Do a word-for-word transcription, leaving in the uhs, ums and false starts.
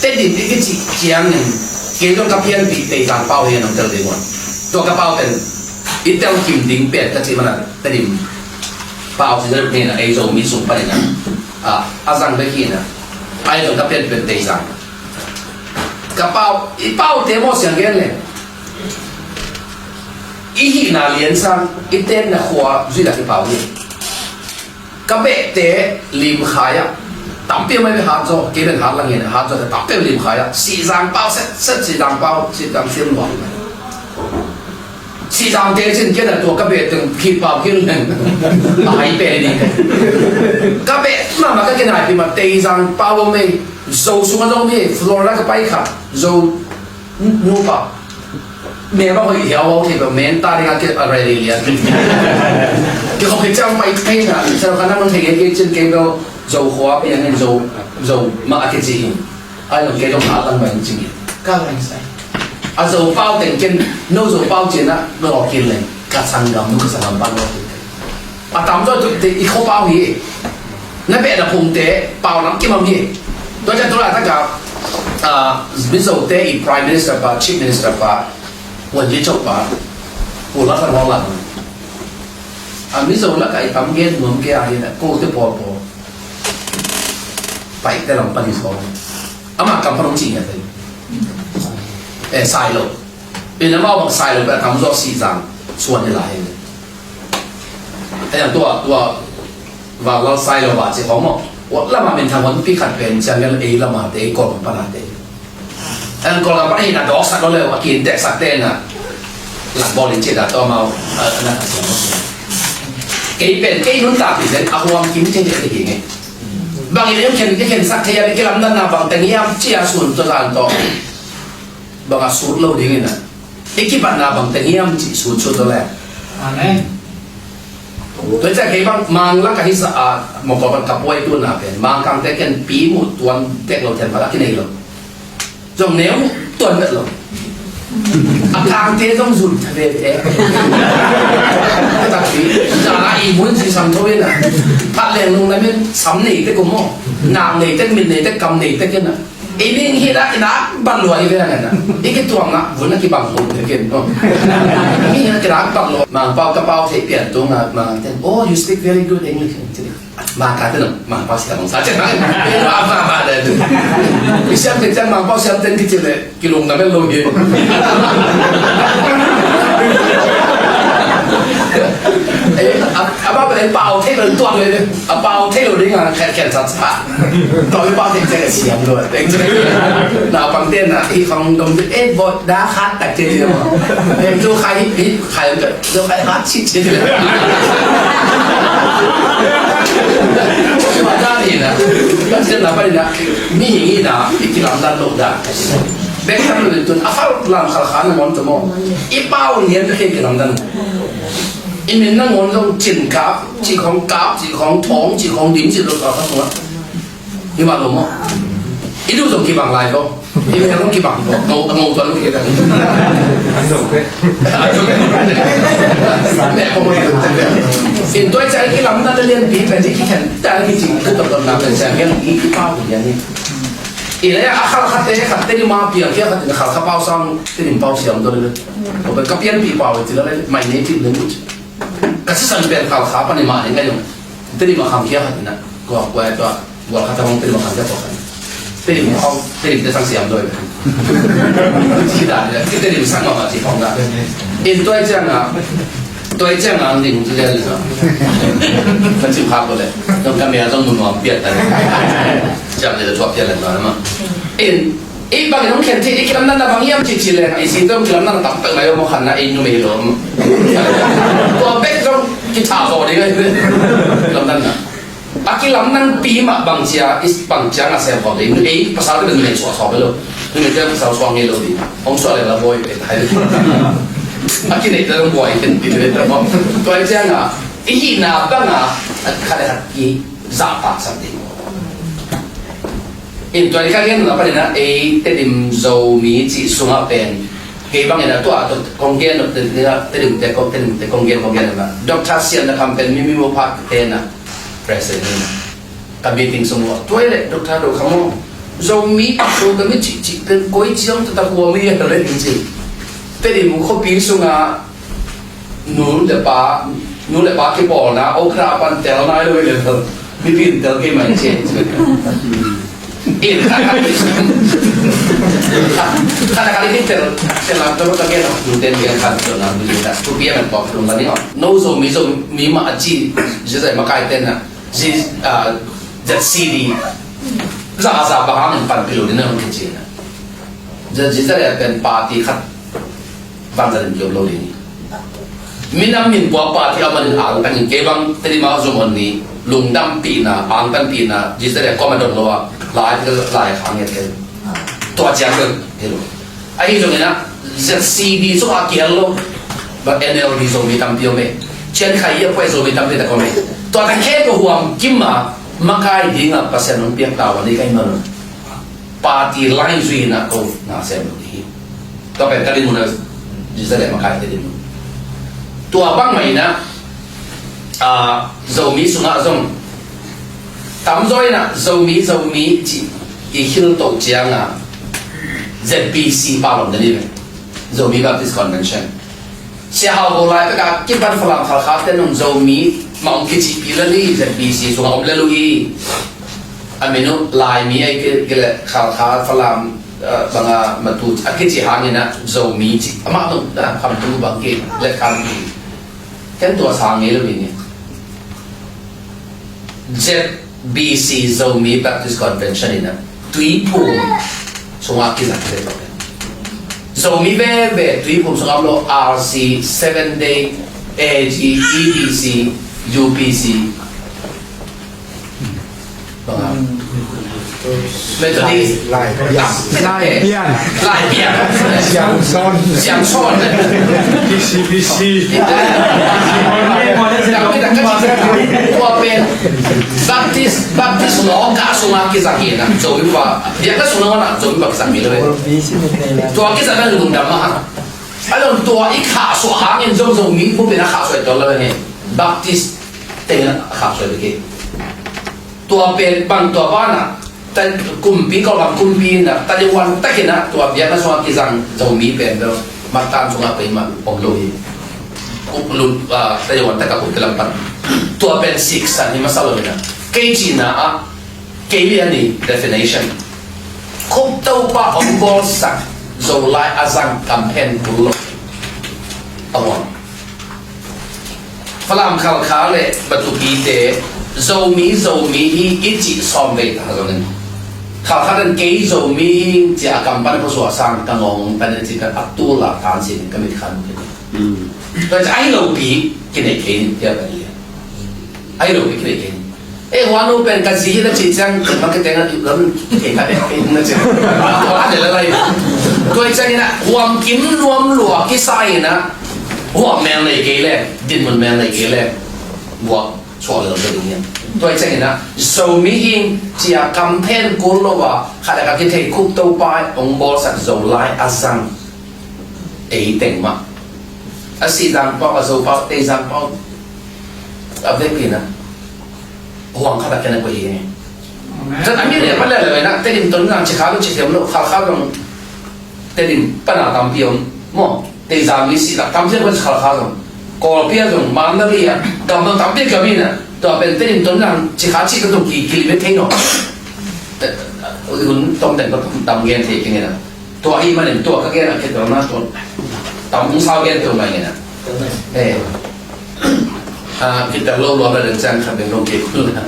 Tedim i kici ciangin kei zong ka pianpih Teizang pau hi nong tel ding uh. Tua ka pau pen i tel kim ding pen ka ci mana Tedim pau ci zat hi na ei Zomi sung panin a, a zang bek hi na. Ai zong ka pianpih Teizang. Ka pau i pau te maw siang gen le i hihna lian sang i tenna khua zui la i pau hi. Ka behte limkhai ah tampi mai ve hat zaw, kei ben hat lang in hat zaw te tampi limkhai ah Sihzang pau set set Sihzang pau Sihzang siam nuam. Sihzang te cin kian a tua ka behte khi pau kian leng a hai pe ni. Ka beh mama ka kinai pi ma Teizang pau mei Zo sung a Zo mi Florida ka pai kha Zo nupa me bang hoih hiau hau thei beuh men ta ding a ke a rally lian. Ke hong ke ciang pai thei na sa ka na nong thei ke cin ke beuh Zo khua pi ang Zo Zo ma a ke ci hi. Ai long ke dong a lang bai cin hi. Ka lang sai. A Zo pau teng ken no Zo pau cin a no kin leng ka sanggam no ka sanggam pan no kin. A tam zaw tu te i kho pau hi. Na beh na phumte pau lam kim am hi. Tua ciang tu la ta ka, ah, Mizo te i Prime Minister pa, Chief Minister pa, Wan Ye Chok pa, Pu La Thang Hong Lang. A Mizo la ka i tam gen nuam ke a hi na, ko te pawl pawl. Pai te lam pan i sawm. Ama kam pan hong ci ngiat te. Eh, sai lo. Pen amau bang sai lo pen a tam zaw Sihzang suan hi lai hi. Hei ang tua, tua Vanlal sai lo va ci khong maw. Ua lama min thang hon pi khat pen ciang el ei lama te ei Kawlgam pana te. Hei ang Kawlgam pana hi na dawk sak lo le a kin tek sak te na. Lak bawl in ci da tua mau, eh, na ka siang maw. Kei pen, kei nun ta pi pen a huam kim te te hi nge. Bang i lem khen, kei khen sak thei a, kei lam dan na bang teng hiam ci a sun tua zan tua. Bang a sut lo ding in a. I kipatna bang teng hiam cih sut sut to le. Amen. Tua ciang kei bang Mang lak a hisa a mawkaw bang ka puai tuna pen Mang kangte ken pi muh tuan tek lo thian phat a kinei lo. Zong neu muh tuan vet lo. A kangte zong zun tha veve. Ka tak pi. Zana i mun si sam tho in a. Phat leng lung na men sam nei tek um maw. Nak nei tek, mit nei tek, kam nei tek in a. I ning hi dah, i dah ban lua i ve na na. I kituang ah, vun a kibang ko te ken no. Mi hi dah kibang lua. Mang pau ka pau thei pian tung ah, mang ten. Oh, you speak very good English. Mang ka ten mang pau siam sa chen. Mang pau siam ten kici le, kilung na bel lo hi. Eh, a, a ba bel pau thei lo tuang le. A pau thei lo ding a khen khen sa sa. Tawh i pau teng ciang a siam lo teng ciang. Naupang ten a hi khong dong te eh bawt da khat tak te liam. Em tu khai hi khai am te tu khai khat cit cit. Ba da ni na. Kan sen na pa ni na. Mi hi na i kilam dan lo da. Bek tham lo tun a fal lam khal khan mon to mo. I pau nian bek kilam dan. I min nangawn zong cin kap, cih khawng kap, cih khawng thawng, cih khawng dim, cih lo kap khawng a. Hi mah lo maw? I duh zong kibang lai lo. I meh zong kibang lo. Ngo, ngo tuan lo kibang. In tuai ciang i kilamna le lianpi pen i kikhen ta i kicing ka tawh tawh na pen ciang hian i kipau hi hian hi. I le a khal khat te khat te ni ma piang kia khat in khal kha pau sang te ni pau siam to le. Ka pianpih pau i ti la le my native language. Ka sisan pen khal kha pani mah ni ngai zong. Tedim a khangkhia khat in a, kua, kua, kua, kua khat a hong Tedim a khangkhia kua khat. Tedim a hong, Tedim te sang siam doi. Ci da, ci Tedim sang mah mah ci khong da. In tuai ciang a, tuai ciang a, ning ci lian lian. Ka cim khak ko le. Zong ka mia zong mun nuam piat ta le. Ciang le tuak piat le nuam ma. In, Ei bangin hong khen thei, ei kilamdanna bang hiam cih cih leng, ei singtawm kilamdanna tam peuhmah i om aw khanna ei numei lo. Tua bek zong kithah zaw ding ahi ve. Kilamdanna. A kilamdanpi mah bang cia, i bang ciang a sem khawm ding. Ei pasal te numei suah sawm lo. Numei te pasal suah ngei lo ding. Hong suah leng la bawi pek hai. A kineih te zong buai ken pi ve. Tua ciang a, i hihna bang a, khat le khat i zahtaksak ding. In tua ni ka gen nop a ding a, ei Tedim Zomi cih sungah pen kei bangin a tua kong gen nop te, Tedim te kong, Tedim te kong gen, kong gen nop a Doctor Sian na Kham pen Mimi Mopak te na president in a ka meeting sung uh a tua i le Doctor Do Kham aw, Zomi, Zomi cihcih pen koi ciang taktak huam hi a le ding ci. Tedim khuapi sungah nu le pa, nu le pa kipawlna, okra pan tel nai lo hi le tel. Mipi in tel kei mai ci. In khat khat khat khat in tel, tel lam tel tel kei lo. Nu ten gen khat tel na, nu ten khat. Khuapi a man pawk tung la ni aw. No Zomi, Zomi mah a ci, zia zai makai ten na. Zi, ah, Z C D. Za, za bang hang pan pilo ding na hong kici na. Za, zi za le pen party khat bang za ding kiom lo ding. Minam min pua party a man in ang tang in kei bang teri ma zum on ni lungdam pi na, ang tan pi na, zi za le koma don lo a, lai, lai khang ya ken. Tua ciang ken, hello. Ahi zongin ah, Z C D sungah a kihel lo. But N L D Zomi tampi om e. Cian khai a puai Zomi tampi tak om e. Tua tak khe ko huam kim a, makai ding a Pasian hong piak tau a ni kai man. Party line zui na ko na sem lo hi. Tua pen ka din mun a, Jerusalem makai te din mun. Tua bang mai na, ah, Zomi sungah zong tamzaw in ah Zomi, Zomi ci i khil to ciang a Z B C pa lom na ni ve. Zomi Baptist Convention. Sia hau ho lai pek a kipan Falam Khalkha te nung Zomi ma ong kici pi la ni Z B C sungah om le lu i. A minu Laimi ai ke, ke le Khalkha Falam, eh, banga matu a kici hangin ah Zomi ci. Ama nung da kam tu bang ke le kam ki. Ken tua sang ngei lo ni. Z B C Zomi Baptist Convention in a Tuiphum sungah kizang te. Zomi veve Tuiphum sungah lo R C, Seven Day, A G, E B C, U P C. Banga. Methodist. Lai, Lai Pian. Lai Pian. Lai Pian. Siangsawn. Siangsawn. B C, B C. Tua pen Baptist, Baptist law ka sungah kizang hi na. Zomi pa. Dia ka sungah na Zomi pa kizang hi lo. Tua kizang na lungdam ma. A lon tua i khahsuah hangin zong Zomi pu pen a khahsuah i tol lo hi. Baptist tengin a khahsuah hi. Tua pen bang tua bana, ta, kumpi ko bang kumpi na, ta wan takin a, tua biakna sungah kizang Zomi pen bel, matan sungah pen ma om lo hi. Kup lut, ah, ta wan tak a kup lam pan. Tua pen siksan hi masa lo hi na. Kei cihna ah, kei lian hi definition. Khuptopa hong bawlsak Zolai a zang kamphen kul lo. A huang. Falam Khalkha le Batupite Zomi, Zomi hi i cih sawm vei ta zongin. Khalkha dan kei Zomi hi cia kam pan phusuah sang ka ngawng pan a cih kan a tul a tan sin ka mit khan mu khin. Tua ci a hi lo pi kinei kei nin tia kan lian. A hi lo pi kinei kei nin. Eh, huanu pen ka zi na ci ciang, ma ka teng a lam, eh, ka teng, eh, na ci. Tua a de la lai. Tua i ciang ina, huam kim nuam lua kisa ina, huam mel nei kei le, din mun mel nei kei le, huam suak lel ka ding yan. Tua i ciang ina, Zomi hing cia kamphen kul lo a, khat a ka kithei Khuptopa ong bawlsak Zolai a zang. Ei teng mah. A si zang pau, a zo pau, tei zang pau. A vekpi na. Huang khat a ken a koih hi. Zan a mi le pan le le na, Tedim ton na, ci kha lo, ci thiam lo, Khalkha dong. Tedim pan a tampi om. Maw, tei zang mi si la, tam thiam pan Khalkha dong. Kawlpi a dong, Mandalay a, gam dong tampi gam hi na. Tua pen Tedim ton na, ci kha ci ka dong ki, ki li ve thei no. Hun tom den ko tam, tam gen thei keng na. Tua hi manin tua ka gen a khit na tua. Tam ung sau gen tua mai na. Eh. Ah, kitel lo lo na den chang khat den lo ke kul na.